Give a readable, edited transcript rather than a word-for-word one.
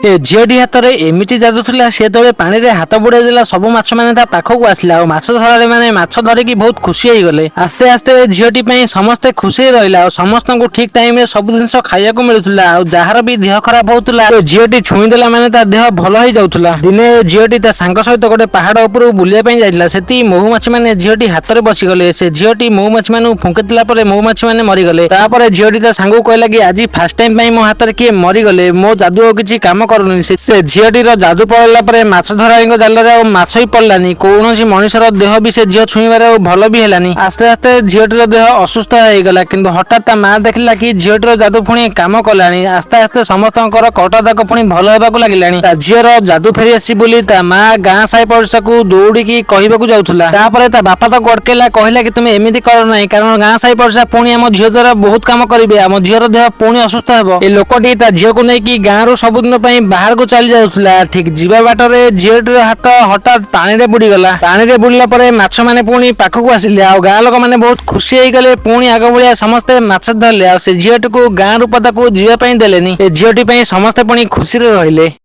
ଏ ଝିଅଟି ହାତରେ ଏମିତି ଯାଦୁ ଥିଲା, ସେ ଯେତେବେଳେ ପାଣିରେ ହାତ ବୁଡେଇ ଦେଲା, ସବୁ ମାଛ ମାନେ ତା ପାଖକୁ ଆସିଲା ଆଉ ମାଛ ଧରାଳି ମାନେ ମାଛ ଧରିକି ବହୁତ ଖୁସି ହେଇଗଲେ। ଆସ୍ତେ ଆସ୍ତେ ଝିଅଟି ପାଇଁ ସମସ୍ତେ ଖୁସି ରହିଲା ଆଉ ସମସ୍ତଙ୍କୁ ଠିକ ଟାଇମରେ ସବୁ ଜିନିଷ ଖାଇବାକୁ ମିଳୁଥିଲା। ଆଉ ଯାହାର ବି ଦେହ ଖରାପ ହଉଥିଲା, ସେ ଝିଅଟି ଛୁଇଁ ଦେଲା ମାନେ ତା ଦେହ ଭଲ ହେଇଯାଉଥିଲା। ଦିନେ ଝିଅଟି ତା ସାଙ୍ଗ ସହିତ ଗୋଟେ ପାହାଡ ଉପରକୁ ବୁଲିବା ପାଇଁ ଯାଇଥିଲା। ସେଠି ମହୁମାଛି ମାନେ ଝିଅଟି ହାତରେ ବସିଗଲେ। ସେ ଝିଅଟି ମହୁମାଛି ମାନଙ୍କୁ ଫୁଙ୍କିଦେଲା ପରେ ମହୁମାଛି ମାନେ ମରିଗଲେ। ତାପରେ ଝିଅଟି ତା ସାଙ୍ଗକୁ କହିଲା କି ଆଜି ଫାର୍ଷ୍ଟ ଟାଇମ ପାଇଁ ମୋ ହାତରେ କିଏ ମରିଗଲେ, ମୋ ଯାଦୁ ଆଉ କିଛି କାମ କରୁନି। ସେ ଝିଅଟିର ଯାଦୁ ପଳେଇଲା ପରେ ମାଛ ଧରାଳିଙ୍କ ଜାଲରେ ଆଉ ମାଛ ବି ପଡିଲାନି। କୌଣସି ମଣିଷର ଦେହ ବି ସେ ଝିଅ ଛୁଇଁବାରେ ଆଉ ଭଲ ବି ହେଲାନି। ଆସ୍ତେ ଆସ୍ତେ ଝିଅଟିର ଦେହ ଅସୁସ୍ଥ ହେଇଗଲା। କିନ୍ତୁ ହଠାତ୍ ତା ମା ଦେଖିଲା କି ଝିଅଟିର ଯାଦୁ ପୁଣି କାମ କଲାଣି। ଆସ୍ତେ ଆସ୍ତେ ସମସ୍ତଙ୍କର କଟା ଦାଗ ପୁଣି ଭଲ ହେବାକୁ ଲାଗିଲାଣି। ତା ଝିଅର ଯାଦୁ ଫେରି ଆସିଛି ବୋଲି ତା ମା ଗାଁ ସାହି ପଡ଼ିଶାକୁ ଦୌଡ଼ିକି କହିବାକୁ ଯାଉଥିଲା। ତାପରେ ତା ବାପା ତାକୁ ଅଟକେଇଲା, କହିଲା କି ତୁମେ ଏମିତି କର ନାହିଁ, କାରଣ ଗାଁ ସାହି ପଡ଼ିଶା ପୁଣି ଆମ ଝିଅ ଦ୍ୱାରା ବହୁତ କାମ କରିବେ, ଆମ ଝିଅର ଦେହ ପୁଣି ଅସୁସ୍ଥ ହେବ। ଏ ଲୋକଟି ତା ଝିଅକୁ ନେଇକି ଗାଁରୁ ସବୁଦିନ ପାଇଁ ବାହାରକୁ ଚାଲି ଯାଉଥିଲା। ଠିକ ଯିବା ବାଟରେ ଝିଅଟିର ହାତ ହଠାତ୍ ପାଣିରେ ବୁଡିଗଲା। ପାଣିରେ ବୁଡ଼ିଲା ପରେ ମାଛ ମାନେ ପୁଣି ପାଖକୁ ଆସିଲେ ଆଉ ଗାଁ ଲୋକମାନେ ବହୁତ ଖୁସି ହେଇଗଲେ। ପୁଣି ଆଗ ଭଳିଆ ସମସ୍ତେ ମାଛ ଧରିଲେ ଆଉ ସେ ଝିଅଟିକୁ ଗାଁରୁ ପଦାକୁ ଯିବା ପାଇଁ ଦେଲେନି। ଏ ଝିଅଟି ପାଇଁ ସମସ୍ତେ ପୁଣି ଖୁସିରେ ରହିଲେ।